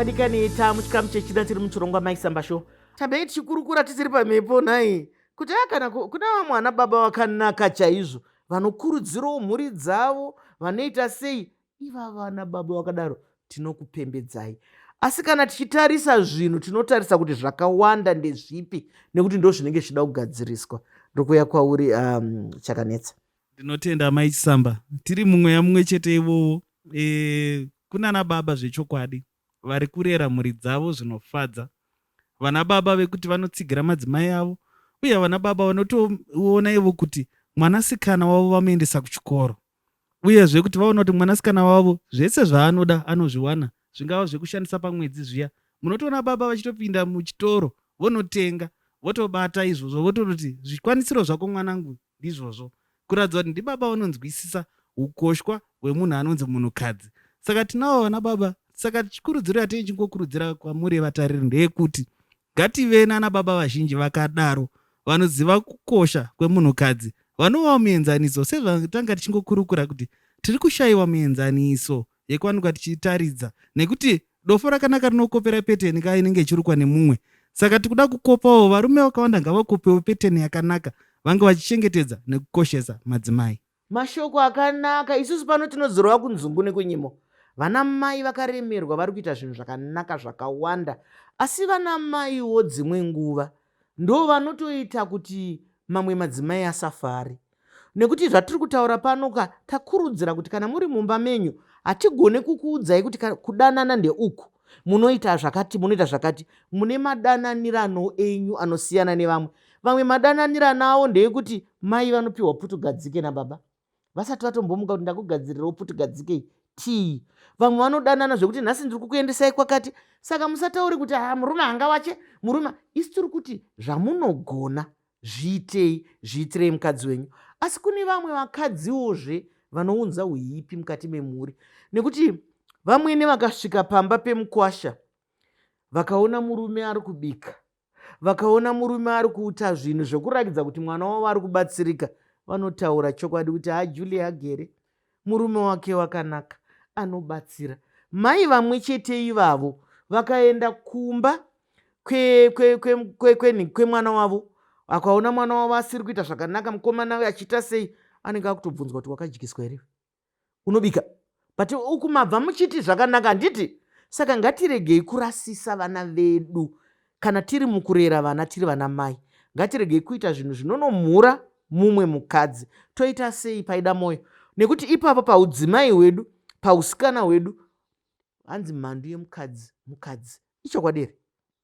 Vadikani, tamuchikamu chechina tiri muchirongwa Maisamba Show. Tambei tichikurukura tisiri pamhepo nhai kuti a kana kuna vamwe ana baba vakanaka chaizvo vanokurudzirawo mhuri dzavo vanoita sei ivava ana baba vakadaro tinokupembedzai. Asi kana tichitarisa zvinhu tinotarisa kuti zvakawanda ndezvipi nekuti ndo zvinenge zvichida kugadziriswa. Ndokuuya kwauri Chakanetsa. Ndinotenda Mai Chisamba. Tiri mumweya mumwe chete ivowo. E, kunana baba zvechokwadi vari kurera mhuri dzavo zvinofadza. Vana baba vekuti vanotsigira madzimai avo uye vana baba vanotoona ivo kuti mwanasikana wavo vamuendesa kuchikoro. Uyezve kuti vaona kuti mwanasikana wavo zvese zvaanoda anozviwana, zvingava zvekushandisa pamwedzi zviya. Munotoona baba vachitopinda muchitoro vonotenga votobata izvozvo votototi zvikwanisiro zvako mwanangu ndizvozvo kuratidza kuti ndibaba vanonzwisisa ukoshwa hwemunhu anonzi munhukadzi. Saka tinawo vana baba. Saka chikurudziro yatinenge tichingokurudzira kwamuri vatariri ndeyekuti ngative nana baba vazhinji vakadaro vanoziva kukosha kwemunhukadzi, vanovawo muenzaniso sezvatanga tichingokurukura kuti tiri kushayiwa muenzaniso yekuwanikwa tichitaridza nekuti dofo rakanaka rinokopera peteni ka inenge ichirukwa nemumwe. Saka tikuda kukopawo varume vakawanda ngavakopewo peteni yakanaka vange vachichengetedza nekukoshesa madzimai. Mashoko akanaka. Isusu pano tinodzorova kunzungu nekunyimo. Vana mai vakaremerwa vari kuita zvinhu zvakanaka zvakawanda asi vana maiwo dzimwe nguva ndo vanotoita kuti mamwe madzimai asafare. Nekuti zvatiri kutaura pano ka takurudzira kuti kana muri mumba menyu hatigone kukuudzai kuti kudanana ndeuku munoita zvakati munoita zvakati mune madananirano enyu anosiyana nevamwe. Vamwe madananirano avo ndeyekuti mai vanopiwa putugadzike nababa vasati vatombomuka kuti ndakugadzirirawo putugadzike tii. Vamwe vanodanana zvekuti nhasi ndiri kukuendesai kwakati, saka musataure kuti ha murume angawache murume. Isu tiri kuti zvamunogona zviitei, zviitirei mukadzi wenyu. Asi kune vamwe vakadziwozve vanounza uipi mukati memhuri nekuti vamwene vakasvika pamba pemukwasha vakaona murume ari kubika, vakaona murume ari kuita zvinhu zvekurakidza kuti mwana wavo ari kubatsirika, vanotaura chokwadi kuti ha Julie agere murume wake wakanaka anobatsira. Mai vamwe chete ivavo vakaenda kumba kwemwana wavo akaona mwana wavo asiri kuita zvakanaka, mukomana uyo achiita sei, anenge akutobvunzwa kuti wakadyiswa here, unobika, but uku mabva muchiti zvakanaka handiti? Saka ngatiregei kurasisa vana vedu kana tiri mukurera vana tiri vana mai, ngatiregei kuita zvinhu zvinonomhura mumwe mukadzi. Toita sei paida mwoyo? Nekuti ipapo paudzimai hwedu, pausikana hwedu, hanzi mhandu yemukadzi mukadzi. Ichokwadi here?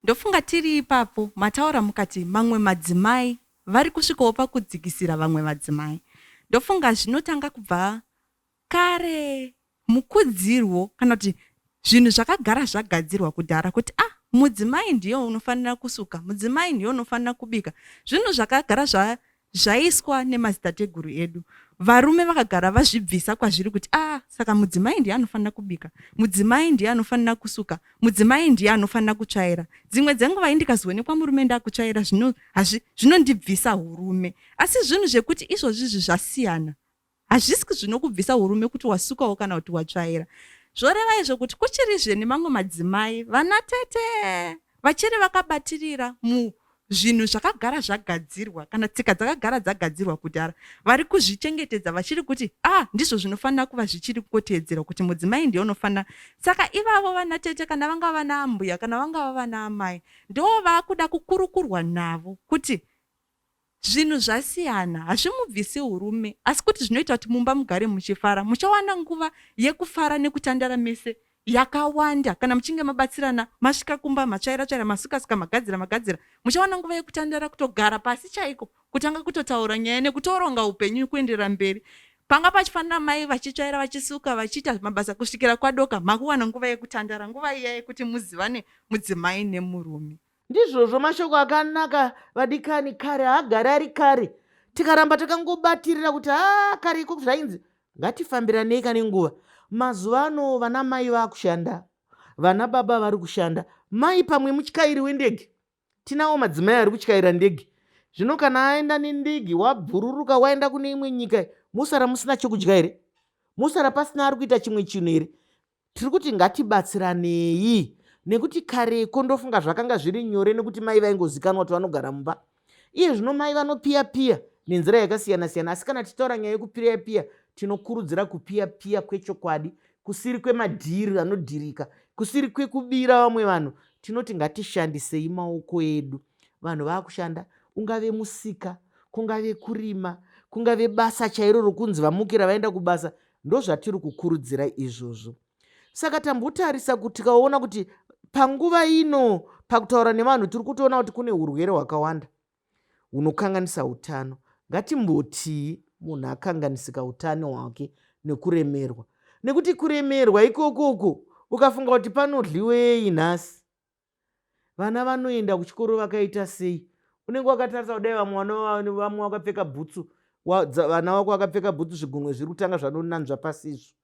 Ndofunga tiri ipapo mataura mukati mamwe madzimai vari kusvikawo pakudzikisira vamwe vadzimai. Ndofunga zvinotanga kubva kare mukudzirwo kana kuti zvinhu zvakagara zvagadzirwa kudhara kuti ah mudzimai ndiye unofanira kusuka, mudzimai ndiye unofanira kubika. Zvinhu zvakagara zvaiswa nemadzitateguru edu. Varume vakagara vazvibvisa kwazviri kuti ah saka mudzimai ndiye anofanira kubika, mudzimai ndiye anofanira kusuka, mudzimai ndiye anofanira kutsvaira. Dzimwe dzenguva ini ndikazoonekwa murume ndakutsvaira zvinondibvisa hurume. Asi zvinhu zvekuti izvozvi izvi zvasiyana. Hazvisi zvinokubvisa hurume kuti wasukawo kana kuti watsvaira. Zvoreva izvo kuti kuchirizve nemamwe madzimai, vanatete vachiri vakabatirira muzvinhu zvakagara zvagadzirwa kana tsika dzakagara dzagadzirwa kudhara, vari kuzvichengetedza vachiri kuti ah ndizvo zvinofanira kuva zvichiri kungoteedzerwa kuti mudzimai ndiye unofanira. Saka ivavo vanatete kana vangava vana ambuya kana vangava vana amai ndoo vakuda kukurukurwa navo kuti Zvinhu zvasiyana, hazvimubvisi urume asi kuti zvinoita kuti mumba mugare muchifara. Muchawana nguva yekufara nekutandara mese yakawanda kana muchinge mabatsirana, masvika kumba, matsvaira-tsvaira, masuka-suka, magadzira magadzira. Muchawana nguva yekutandara, kutogara pasi chaiko, kutanga kutotaura nyaya nekutoronga upenyu kuenderera mberi. Panga pachifanira mai vachitsvaira, vachisuka, vachiita mabasa kusvikira kwadoka, makuwana nguva yekutandara, nguva iya yekuti muzivane mudzimai nemurume. Ndizvozvo mashoko akanaka vadikani, kare haagari ari kare. Tikaramba takangobatirira kuti haa kare iko zvainzi, ngatifambiranei kane nguva. Mazuva ano vana mai vakushanda, vana baba vari kushanda. Mai pamwe mutyairi wendege, tinawo madzimai ari kutyaira ndege. Zvino kana aenda nendege wabhururuka waenda kune imwe nyika, mosara musina chekudya here? Mosara pasina ari kuita chimwe chinhu here? Tiri kuti ngatibatsiranei Nekuti kareko ndofunga zvakanga zviri nyore nekuti mai vaingozikanwa kuti vanogara mumba. Iye zvino mai vanopiya piya nenzira yakasiyana siyana, asi kana tichitaura nyaya yekupiya piya tinokurudzira kupiya piya kwechokwadi, kusiri kwemadhiri anodhirika, kusiri kwekubira vamwe vanhu. Tinoti ngatishandisei maoko edu. Vanhu vakushanda, ungave musika, kungave kurima, kungave basa chairo rokunzi vamukira vaenda kubasa, ndozvatiri kukurudzira izvozvo. Saka tambotarisa kuti tikaona kuti panguva ino pakutaura nevanhu tiri kutoona kuti kune urwere hwakawanda hunokanganisa utano. Ngatimbotii munhu akanganisika utano hwake nekuremerwa, nekuti kuremerwa ikoko uko ukafunga kuti panodliwei nhasi, vana vanoenda kuchikoro vakaita sei, unenge wakatarisa kudai vamwe vana vamwe vakapfeka bhutsu, vana vako vakapfeka bhutsu, zvigunwe zviri kutanga zvanonanzva pasi izvo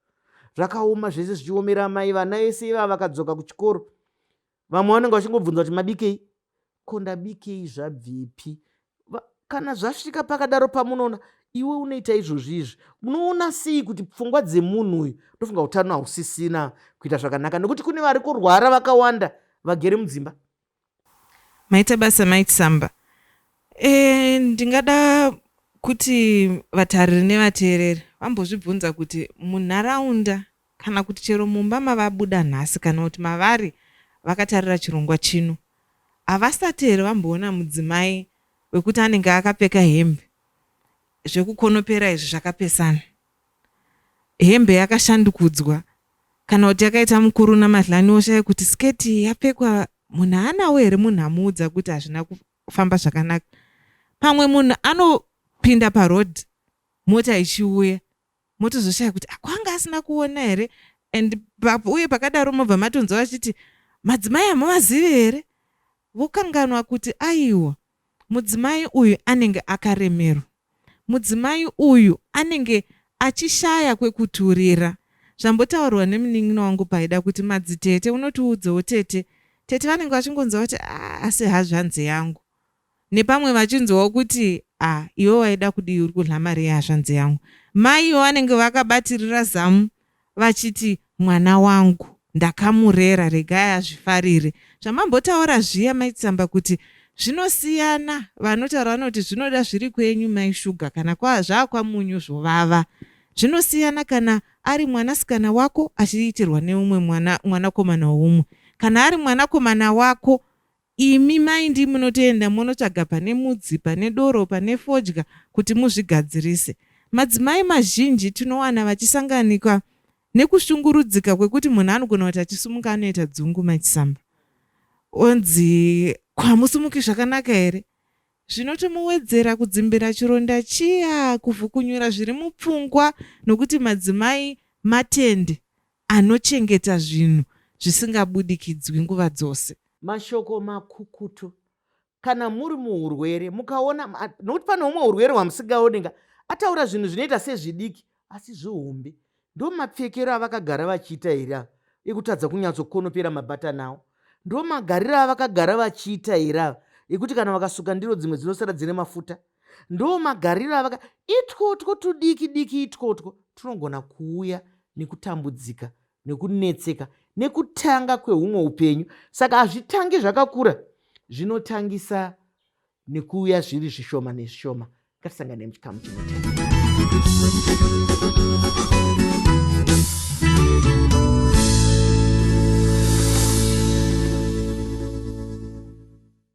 zvakaoma zvese zvichiomera mai. Vana vese ivava vakadzoka kuchikoro vamwe vanenge vachingobvunza kuti mabikei, ko ndabikei zvabvepi? Kana zvasvika pakadaro pamunoona iwe unoita izvozvi izvi, unoona sei kuti pfungwa dzemunhu uyu, ndofunga utano hausisina kuita zvakanaka nekuti kune vari kurwara vakawanda vagere mudzimba. Maita basa Mai Tsamba. E, ndingada kuti vatariri nevateereri vambozvibvunza kuti munharaunda kana kuti chero mumba mavabuda nhasi kana kuti mavari vakatarira chirongwa chino, havasati here vamboona mudzimai wekuti anenge akapfeka hembe zvekukonopera izvi zvakapesana, hembe yakashandukudzwa kana kuti yakaita mukuru namadhlani, woshaya kuti sketi iyi yapfekwa munhu haanawo here munhu amuudza kuti hazvina kufamba zvakanaka. Pamwe munhu anopinda paroad mota ichiuya, motozoshaya kuti kwanga asina kuona here, and uye pakadaro mobva matonzwa vachiti madzimai hamuvazivi here, vokanganwa kuti aiwa mudzimai uyu anenge akaremerwa, mudzimai uyu anenge achishaya kwekuturira. Zvambotaurwa nemunin'ina wangu paida kuti madzitete unotiudzawo tete, tete vanenge vachingonzwa kuti ah, asi hazvanzi yangu, nepamwe vachinzwawo kuti ah, iwe waida kudii, uri kudla mari yehazvanzi yangu. Mai vanenge vakabatirira zamu vachiti mwana wangu ndakamurera, regai azvifarire. Zvamambotaura zviya Mai Tsamba kuti zvinosiyana, vanotaura vanoti zvinoda zviri kwenyu Mai Shuga, kana zvaakwamunyu zvovava. Zvinosiyana kana ari mwanasikana wako achiitirwa neumwe mwanakomana weumwe, kana ari mwanakomana wako imi mai ndimi munotoenda monotsvaga pane mudzi, pane doro, pane fodya kuti muzvigadzirise. Madzimai mazhinji tinowana vachisanganikwa nekushungurudzika kwekuti munhu anogona kuti achisumuka anoita dzungu machisamba, onzi kwamusumuki zvakanaka here, zvinotomuwedzera kudzimbira chironda chiya, kuvhukunyura zviri mupfungwa, nokuti madzimai matende anochengeta zvinhu zvisingabudikidzwi nguva dzose. Mashoko makukutu kana muri muurwere mukaona, nokuti pane humwe urwere hwamusingaoneka, ataura zvinhu zvinoita sezvidiki asi zvihombe. Ndomapfekero avakagara vachiita here ava ekutadza kunyatsokonopera mabhatani avo? Ndomagariro avakagara vachiita here ava ekuti kana vakasuka ndiro dzimwe dzinosara dzine mafuta? Ndomagariro avaka itwotwo tudiki diki itwotwo tunogona kuuya nekutambudzika nekunetseka nekutanga kwehumwe upenyu. Saka hazvitangi zvakakura, zvinotangisa nekuuya zviri zvishoma nezvishoma. Ngatisangane muchikamu chinotevera.